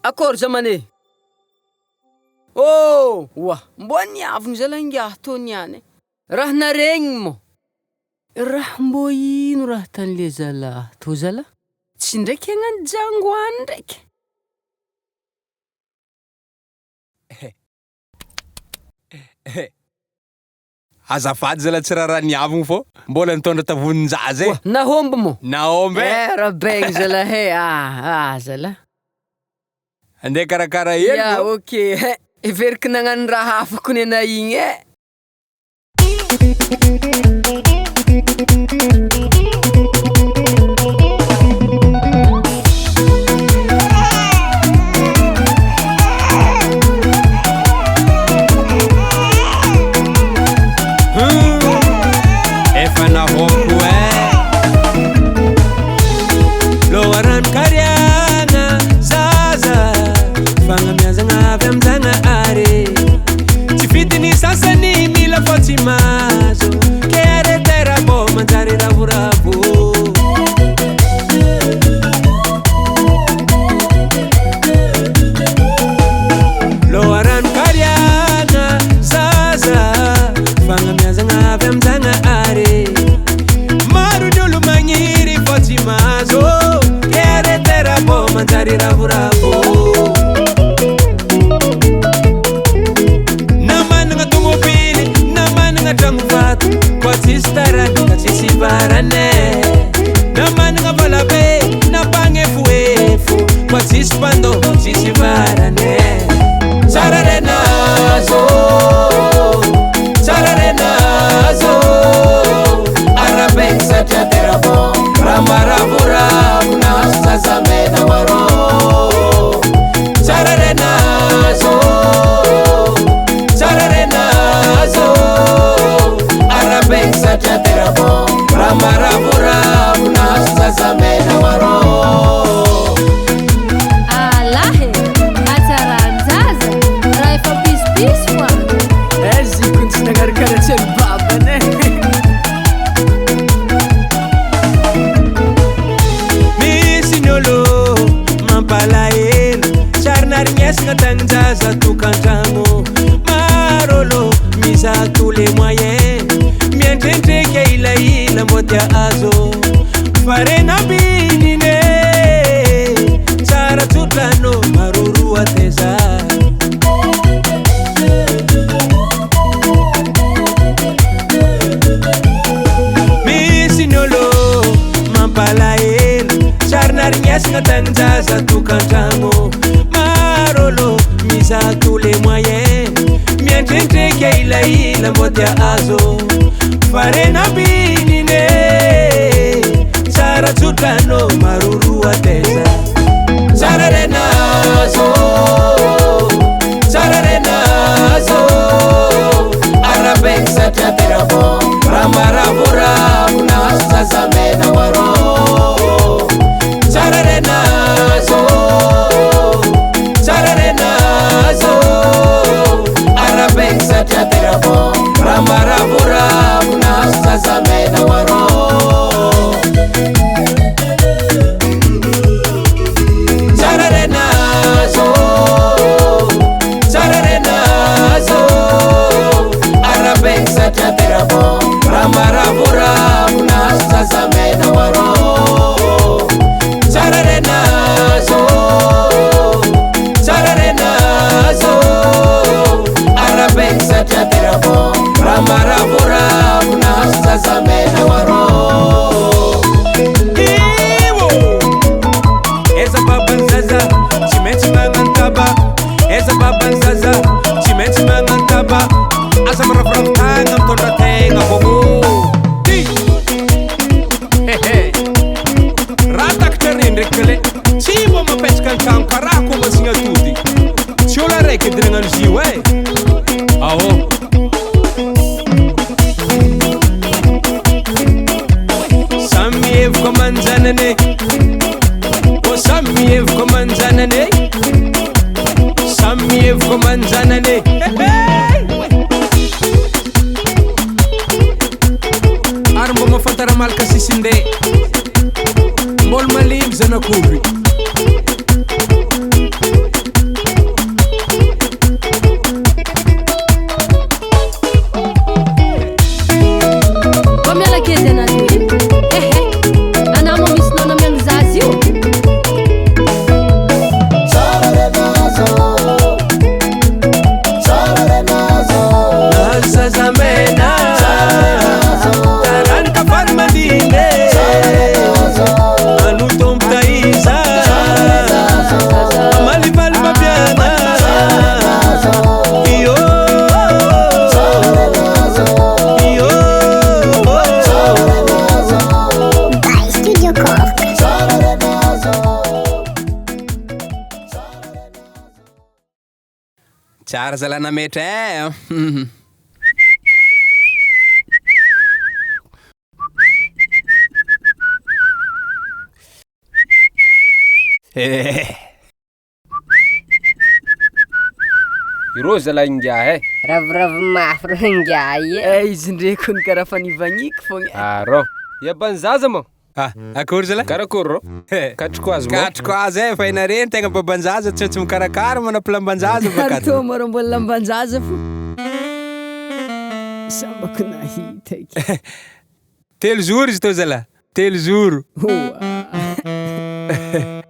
Akôry zamana e! Ô! Oa! Mbô niavogno zalahy ingahy tô niany e! Raha naregniny moa! Raha mbô ino raha tanle zalahy tô zalahy? Tsy ndraiky hagnano jangoany ndraiky? Azafady zalahy tsy raha niavogno fô mbola nitondra tavonin-jaza e. Oa! Nahomby moa? Nahomby e. Eh, rahabaigny zalahy e! Ah, ah zalahy. Andeha hikarakara hely Ya, moa. ok. Heveriko nagnano raha hafa kony anà igny e. Efa nahoako eh. Loharanon-kariana zaza Fagnamiazagna avy amin-Jagnahary Tsy fidiny sasany mila fô tsy mahazo Ke aretera-bô manjary ravoravo Loharanon-kariana zaza Fagnamiazagna avy amin-Jagnahary Maro ny olo magniry fô tsy mahazo Ke aretera-bô manjary ravoravo Na managna tomobily na managna tragno vato Koa tsisy taranaka tsisy varane Na managna vola be na mpagnefoefo Koa tsisy mpandova tsisy varane Tsara renazo Tsara renazo Arabe satria terabo Raha maravoravo nahazo zazamena maro Tsara renazo Tsara renazo Arabe satria terabo Raha maravoravo nahazo zazamena maro Alahy e! Hatsaran-jaza raha efa pisipisy foa. Eh, zikony tsy nagnaraka raha tsy hain'ny babany e. Misy ny olo mampalahelo Tsy ary narignesagna tagnin-jaza tokantragno Maro olo mizaha tous les moyens Miendrendreka ilaila mbô tia azo Fa renambininy Tsara tsodrano maroroa teza Misy ny olo mampalahelo Tsy ary narignesagna tagnin-jaza tokantragno Maro olo mizaha tous les moyens Miendrendreka ilaila mbô tia azo Fa renambininy Tsara tsodrano maroroa teza Tsara renazo Tsara renazo Arabe satria terabo Raha maravoravo nahazo zazamena maro Tsara renazo Tsara renazo Arabe satria terabo Raha maravoravo nahazo zazamena maro Tsara renazo Tsara renazo Arabe satria terabo Raha maravoravo nahazo zazamena maro Tsara renazo Tsara renazo Arabe satria terabo Raha maravoravo nahazo zazamena maro Iwo! Eza babanzaza tsy maintsy magnantaba Eza babanzaza tsy maintsy magnantaba Aza miraviravy tagna mitondra tegna vôgô Ty! Hehe! Raha takatra re ndraiky kale tsy mbô mampetsaka an-tragno karaha koa masigna atody Tsy olo araiky edy nagnano izy io e Ao Samy miheviko aman-janany Ô samy miheviko aman-janany Samy miheviko aman-janany Ary mbô mahafantara malaka sisin-de Mbôla malemy zanak'olo. Tsara zalahy nametra eh. Irô zalahy ingiahy eh. Ravoravo mafy rô ingiahy e. Eh, izy ndreky hono karaha fa nivagniko fogna eh. Arô. Iaban'ny zaza moa? Ah, akory zalahy? Karakory rô? Katroko azy moa? Katroko azy eh, fa inareo tegna baban-jaza tsy maintsy mikarakara manapy lamban-jaza baka Ary tô mora mbola lamban-jaza fo. Sambako nahita eky. Telozoro izy tô zalahy, telozoro. Oa.